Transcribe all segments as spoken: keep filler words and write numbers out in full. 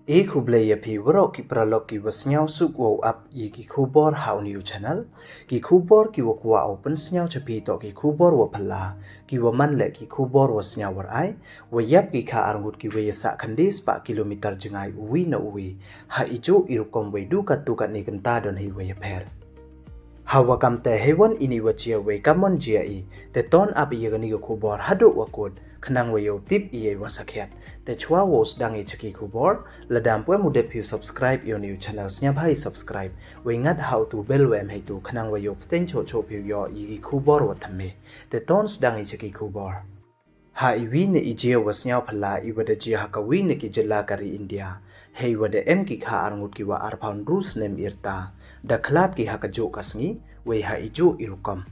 E khublei ya phi waroh ki paralok ki wa sniawsuk wow ap ya ki khubor ha u new channel. Ki khubor ki wa kwah u pynsniaw cha phi toh ki khubor wa phylla, ki wa man leh ki khubor wa sniaw warai, wa yap ki kha arngut ki wa ya sah khynde spah kilometer jngai u wi na u wi, ha i juh i rukom wa i du katu katni kynta don hi wa ya pher. Ha wa kam te hei wan ini wa jia wei kamon jia i, te ton ap ya kani ka khubor haduh wa kut, khnang wa yow tip ya i wa sakhiat. Te chwa wow sdang i cha ki khubor, lada ym pu em u dep phi u subscribe ya u new channel, sniawbha i subscribe, wei ngat ha u tu bell wa em hei tu, khnang wa yow pteng choh choh phi u yoh ya ki khubor wa thymme. Te ton sdang i cha ki khubor. Ha i wi na i jia wa sniaw phylla i wa da jia ha ka wi na ki jylla ka ri India, hei wa da em ki kha arngut ki wa arphaw ynru snem i rta, da khlad ki ha ka juh ka sngi, wei ha i juh i rukom.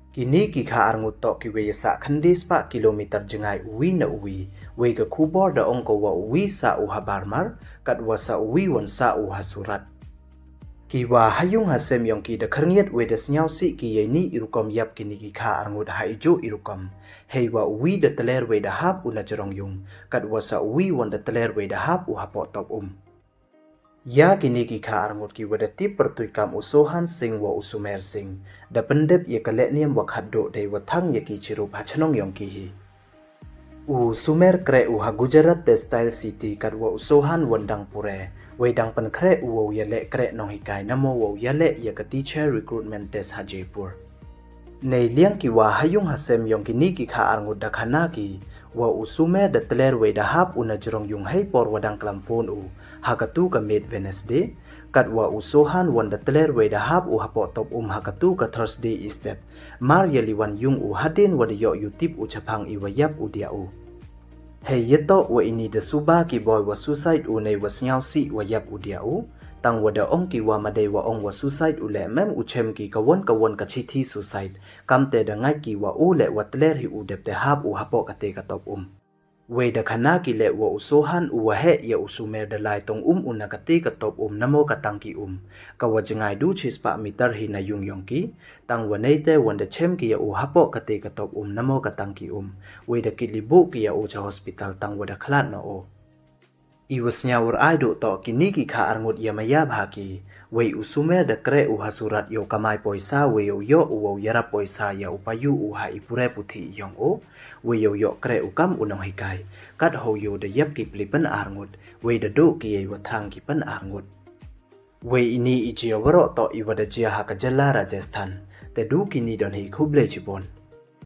Kini ki kha arngut toh ki wa ya sah khynde spah kilometer jngai u wi na u wi, wei ka khubor da ong ko wa u wi sah u ha Barmer, kat wa sah u wi wan sah u ha Surat. Ki wa ha yung ha sem yong ki da khyrngiat wei da sniawsih ki ya ini i rukom yap kini ki kha arngut ha i juh i rukom. Hei wa u wi da tler wei da hap u na jrong yung, kat wa sah u wi wan da tler wei da hap u hapoh top um. Ya kini ki kha arngut ki wa da tip pyrtuit kam u Sohan Singh wa u Sumer Singh, da pyndep ya ka lehniam wa khatduh dei wa thang ya ki chirup ha chnong yong ki hi. U Sumer kreh u ha Gujarat Textile City, kat wa u Sohan wan dang pure, wei dang pynkhreh u wow ya leh kreh nonghikai namo wow ya leh ya ka teacher recruitment test ha Jaipur. Nei liang ki wa ha yung ha sem yong kini ki kha arngut da khana ki, wa u Sumer da tler wei da hap u na jrong yung hei por wa dang klam phone u, ha katu ka miet Wednesday, kat wa u Sohan wan da tler wei da hap u hapoh top um ha katu ka Thursday i step. Mar ya liwan yung u hadien wa da yoh u tip u chaphang i wa yap u diah u. Hei ya toh wa ini da suba ki boi wa suicide u nei wa sniawsih wa yap u diah u. Tang wa da ong ki wa ma dei wa ong wa suicide u leh, mem u chem ki ka won ka won ka chithi suicide. Kam te da ngait ki wa u leh wa tler hi u dep te hap u hapoh kate ka top um. Wei da khana ki leh wa u Sohan u wa heh ya u Sumer da lai tong um u na kate ka top um namo ka tang ki um, ka wa jngai du chi spah meter hi na yung yong ki. Tang wa nei te wan da chem ki ya u hapoh kate ka top um namo ka tang ki um, wei da kit libuh ki ya u cha hospital tang wa da khlad noh o. I wa sniaw warai duh toh kini ki kha arngut ya maya bha ki, wei u Sumer da kreh u ha Surat yow kamai poisa wei yow yoh u wow yarap poisa ya u payu u ha i pure puthi yong u, wei yow yoh kreh u kam u nonghikai. Kat how yow da yap ki pli pynarngut, wei da duh ki ya i wa thrang ki pynarngut. Wei ini i jia waroh toh i wa da jia ha ka jylla Rajasthan. Te du kini don hi, khublei chibun.